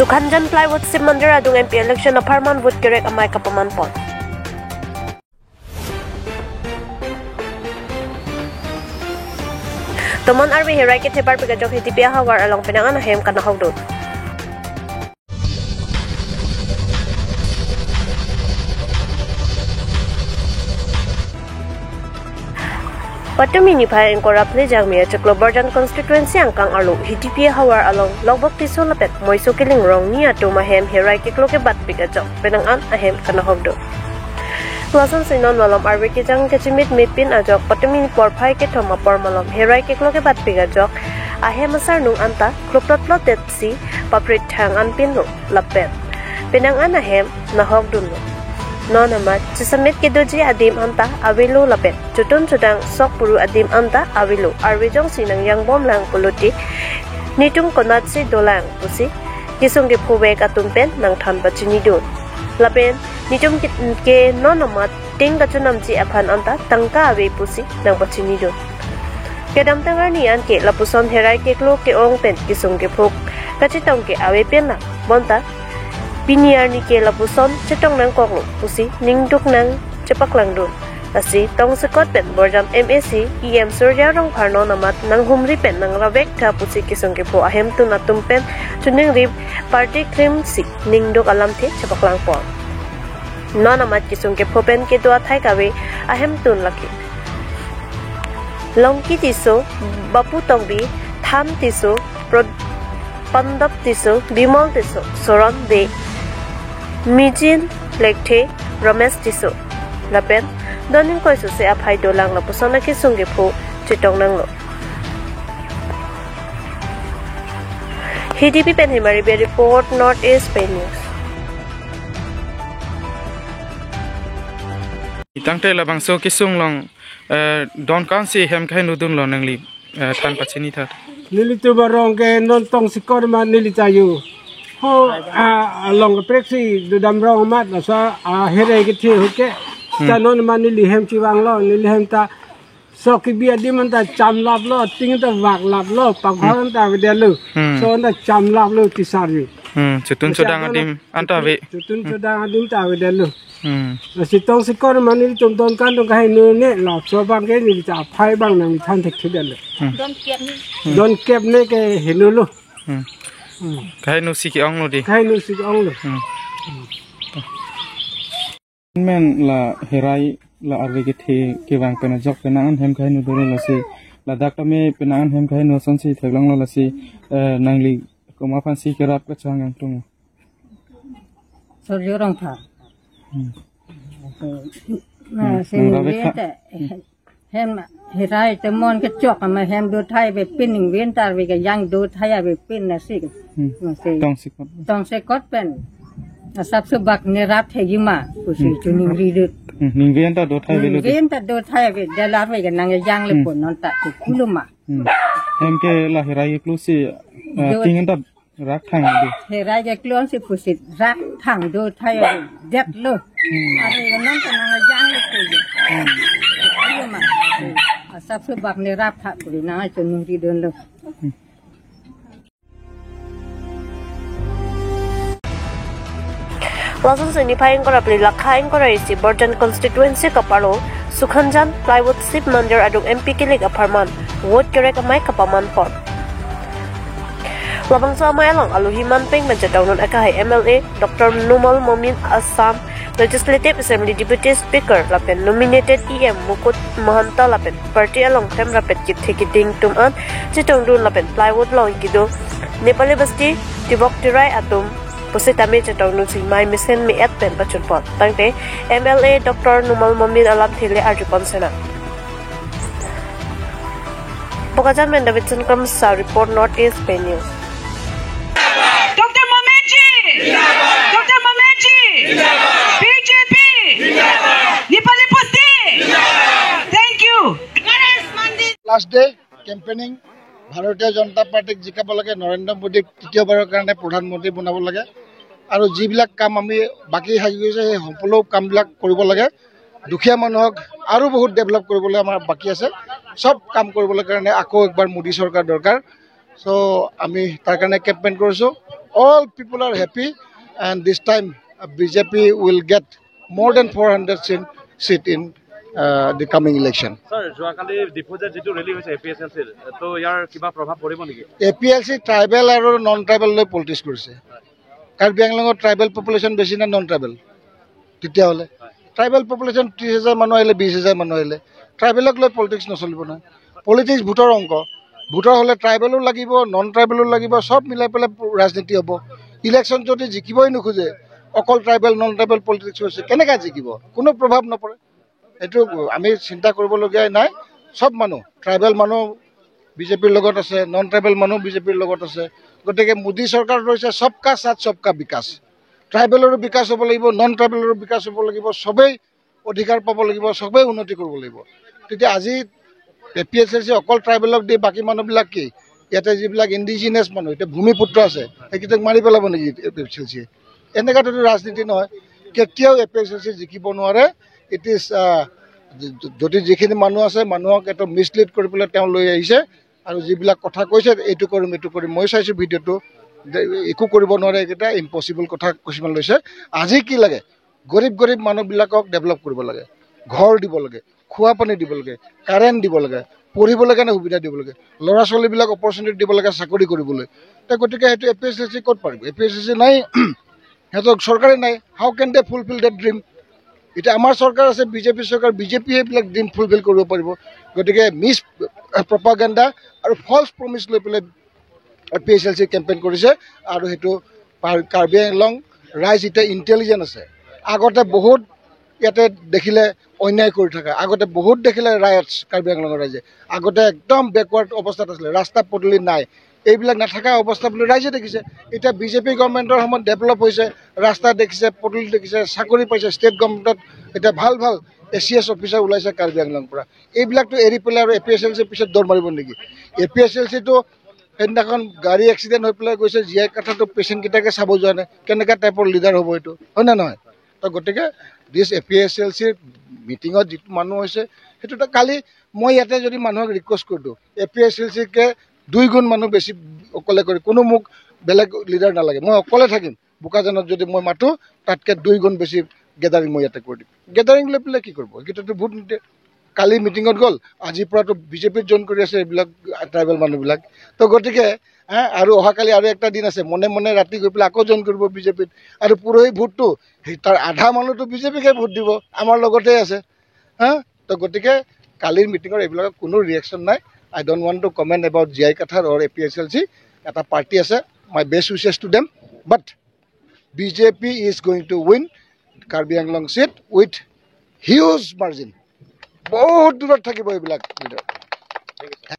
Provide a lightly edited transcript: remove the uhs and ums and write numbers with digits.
Sukhanjan Plywood Shiv Mandir adung MP election aparman vote kerek amai kapaman pon. Tomon army herai ke thebar pegajok hitipia hawar along pinangan ahem kanahog dun. Patumini phai engkora phle jangmia chaklo Borjan constituency angkang alu hitipia hawar along logbok tiso lapet moiso kiling rong ni ato mahem herai ke kloke bat pigajok pinangan ahem kanahog dun. Lasan sinon malam arwe ke jang kechimit mipin ajok patumini por phai ke thoma por malam herai ke kloke bat pigajok ahem asar nung anta kloplot plot tetsi paprit thang an pin lo lapet pinangan ahem nahog dun lo. Nonamat chisamit ke doji adim anta awilo lapet chutun chudang sok puru adim anta awilo arwe jong sinang yang bom lang puluti nitung konat si dolang pusi kisung ke phuwe katumpen nang than bachini dun lapen nitum ke nonamat ting kachunam chi aphan anta tangka awe pusi nang bachini dun kedam tangar ni an ke lapuson herai ke klo ke ong pen kisung ke phuk kachitong ke awe pen na bonta piniar ni ke lapuson chetong nang kok lo pusi ningduk nang chapak lang dun asi tong sekot pen borjam MAC EM Surya rong pharno namat nang humri pen nang rawek tha pusi kisung ke pho ahem tu natum pen chuning rib party cream si ningduk alam the chapak lang po no namat kisung ke pho pen ke doa thai kawe ahem tun laki longki tiso bapu tongbi tham tiso pandap tiso bimal tiso soron de Mijin Lekthe Ramesh Tiso lapen doning koisu se aphai dolang la pusana ki sungge pho chitong nang lo HDP pen himari be report North East Pay News. Tangte la bangso kisung long don kan si hem khai nudun lo nangli than pachini tha nili tu barong ke non tong sikor ma nili chayu ho a long preksi du dam rong mat la sa a here ke the ho ke ta non ma nili hem chi wang lo nili hem ta so ki bi adi man ta cham lap lo ting ta wak lap lo pa khon ta ve de lu so na cham lap lo ti sar yu chutun chodang adim anta ve chutun chodang adim ta ve de lu la si tong sikor ma nili tum don kan dong kai nu ne la so bang ke nili ta phai bang nang than thek the de lu don kep ne ke hinu lu kai nu si ki ong lo di kai nu si ki ong lo men la herai la arwe ke the ke wang pena jok pena an hem kai nu dore la si la dak me pena an hem kai nu son si theglang la si nangli koma phan si ke rap ka chang ang tung so jorong tha na se ne hem herai te mon ke chok ma hem do thai ve pin ning wen tar ve ke yang do thai ve pin na si tong se kot pen asap su bak ne rap the gi ma ku si chuning ri de ning wen ta do thai ve lo wen ta do thai ve de la ve ke nang yang le pon non ta ku kuluma hem ke la herai klu si ting ta rak thang de herai ke klon si pu si rak thang do thai ve det lo are non ta nang yang le ku ma asap su bak ne rap tha ku na chuning ri don lo. Lasan sini phai engkora pli lakha engkora isi Borjan constituency kapalo Sukhanjan Plywood Shiv Mandir adung MP kilik aparman vote kerek amai kapaman pon Labangso amai along aluhiman peng menjadau non akahai MLA Dr. Numal Momin Assam Legislative Assembly Deputy Speaker lapen nominated EM Mukut Mahanta lapen party along them rapet kithi ding tuman chitong dun lapen plywood long kido Nepali Basti tibok tirai atum pusitami chetong nun sing mai misen mi et pen bachun pot tangte MLA Dr. Numal Momin alam thile arjupon sena Pokajan men Davidson kam sa report North East Pay News. Dr. Momenji Dr. Momenji BJP Nepali Posti. Thank you. Last day campaigning ভাৰতীয় জনতা পাৰ্টিক জিকাব লাগে, নৰেন্দ্ৰ মোদীক তৃতীয়বাৰৰ কাৰণে প্ৰধানমন্ত্ৰী বনাব লাগে আৰু যিবিলাক কাম আমি বাকী থাকি গৈছে সেই সকলো কামবিলাক কৰিব লাগে। দুখীয়া মানুহক আৰু বহুত ডেভেলপ কৰিবলৈ আমাৰ বাকী আছে। চব কাম কৰিবলৈ কাৰণে আকৌ একবাৰ মোদী চৰকাৰ দৰকাৰ। চ' আমি তাৰ কাৰণে কেম্পেইন কৰিছোঁ। All people are happy and this time BJP will get more than 400 seat in the coming election. APLC tribal আৰু নন ট্ৰাইবেল লৈ পলিটিক্স কৰিছে। কাৰ্বি আংলঙত ট্ৰাইবেল পপুলেশ্যন বেছি নে নন ট্ৰাইবেল? তেতিয়াহ'লে ট্ৰাইবেল পপুলেশ্যন 30,000 মানুহ আহিলে, 20,000 মানুহ আহিলে ট্ৰাইবেলক লৈ পলিটিক্স নচলিব নহয়। পলিটিক্স ভোটৰ অংক, ভোটৰ হ'লে ট্ৰাইবেলো লাগিব, নন ট্ৰাইবেলো লাগিব, চব মিলাই পেলাই ৰাজনীতি হ'ব। ইলেকশ্যন যদি জিকিবই নোখোজে, অকল ট্ৰাইবেল নন ট্ৰাইবেল পলিটিক্স হৈছে, কেনেকৈ জিকিব? কোনো প্ৰভাৱ নপৰে। এইটো আমি চিন্তা কৰিবলগীয়াই নাই। চব মানুহ, ট্ৰাইবেল মানুহ বিজেপিৰ লগত আছে, নন ট্ৰাইবেল মানুহ বিজেপিৰ লগত আছে। গতিকে মোদী চৰকাৰ হৈছে চবকা সাথ চবকা বিকাশ। ট্ৰাইবেলৰো বিকাশ হ'ব লাগিব, নন ট্ৰাইবেলৰো বিকাশ হ'ব লাগিব, চবেই অধিকাৰ পাব লাগিব, চবেই উন্নতি কৰিব লাগিব। তেতিয়া আজি APSLC অকল ট্ৰাইবেলক দি বাকী মানুহবিলাক কি, ইয়াতে যিবিলাক ইণ্ডিজিনাছ মানুহ, এতিয়া ভূমিপুত্ৰ আছে, সেইকেইটাক মাৰি পেলাব নেকি APSLC? এনেকুৱাতো ৰাজনীতি নহয়। কেতিয়াও APSLC জিকিব নোৱাৰে। It is যদি যিখিনি মানুহ আছে মানুহক এইটো মিছলিড কৰি পেলাই তেওঁ লৈ আহিছে আৰু যিবিলাক কথা কৈছে এইটো কৰিম এইটো কৰিম, মই চাইছোঁ ভিডিঅ'টো, একো কৰিব নোৱাৰে, এইকেইটা ইম্পচিবল কথা কিছুমান লৈছে। আজি কি লাগে? গৰীব গৰীব মানুহবিলাকক ডেভেলপ কৰিব লাগে, ঘৰ দিব লাগে, খোৱা পানী দিব লাগে, কাৰেণ্ট দিব লাগে, পঢ়িবলৈ কাৰণে সুবিধা দিব লাগে, ল'ৰা ছোৱালীবিলাক অপৰচুনিটি দিব লাগে চাকৰি কৰিবলৈ। গতিকে সেইটো APSLC ক'ত পাৰিব? APSLC নাই, সিহঁতক চৰকাৰে নাই। How can they fulfil that dream? এতিয়া আমাৰ চৰকাৰ আছে, বিজেপি চৰকাৰ, বিজেপিয়ে এইবিলাক ড্ৰিম ফুলফিল কৰিব পাৰিব। গতিকে মিছ প্ৰপাগেণ্ডা আৰু ফল্ছ প্ৰমিছ লৈ পেলাই APSLC campaign কৰিছে। আৰু সেইটো কাৰ্বি আংলং ৰাইজ এতিয়া ইণ্টেলিজেণ্ট আছে। আগতে বহুত ইয়াতে দেখিলে অন্যায় কৰি থকা, আগতে বহুত দেখিলে ৰায়টছ কাৰ্বি আংলঙৰ ৰাইজে, আগতে একদম বেকৱাৰ্ড অৱস্থাত আছিলে, ৰাস্তা পদূলি নাই, এইবিলাক নাথাকা অৱস্থা বুলি ৰাইজে দেখিছে। এতিয়া বিজেপি গভৰ্ণমেণ্টৰ সময়ত ডেভেলপ হৈছে, ৰাস্তা দেখিছে, পদূলি দেখিছে, চাকৰি পাইছে, ষ্টেট গভৰ্ণমেণ্টত এতিয়া ভাল ভাল ACS officer ওলাইছে কাৰ্বি আংলঙৰ পৰা। এইবিলাকতো এৰি পেলাই আৰু APSLC পিছত দৌৰ মাৰিব নেকি? APSLCটো সেইদিনাখন গাড়ী এক্সিডেণ্ট হৈ পেলাই গৈছে, জীয়াই কথাটো পেচেণ্টকেইটাকে চাব যোৱা নাই, কেনেকুৱা টাইপৰ লিডাৰ হ'ব এইটো, হয় নে নহয়? তো গতিকে দিছ APSLCৰ মিটিঙত যিটো মানুহ হৈছে সেইটোতো কালি মই ইয়াতে যদি মানুহক ৰিকুৱেষ্ট কৰি দিওঁ, APSLCকে 2 গুণ মানুহ বেছি অকলে কৰি, কোনো মোক বেলেগ লিডাৰ নালাগে, মই অকলে থাকিম। বোকাজানত যদি মই মাতোঁ তাতকৈ 2 গুণ বেছি গেডাৰিং মই ইয়াতে কৰি দিম। গেডাৰিং লৈ পেলাই কি কৰিব? সেইকেইটাতো ভোট নিদিয়ে। কালি মিটিঙত গ'ল, আজিৰ পৰাতো বিজেপিত জইন কৰি আছে এইবিলাক ট্ৰাইবেল মানুহবিলাক। তো গতিকে আৰু অহাকালি আৰু একটা দিন আছে, মনে মনে ৰাতি গৈ পেলাই আকৌ জইন কৰিব বিজেপিত। আৰু পৰহি ভোটটো সেই তাৰ আধা মানুহটো বিজেপিকে ভোট দিব, আমাৰ লগতে আছে। হা, তো গতিকে কালিৰ মিটিঙৰ এইবিলাকৰ কোনো ৰিয়েকশ্যন নাই। I don't want to comment about G I Kathar or APSLC। এটা পাৰ্টি আছে, my best wishes to them, but BJP is going to win Karbi Anglong seat with huge margin. বহুত দূৰত থাকিব এইবিলাক লিডাৰ।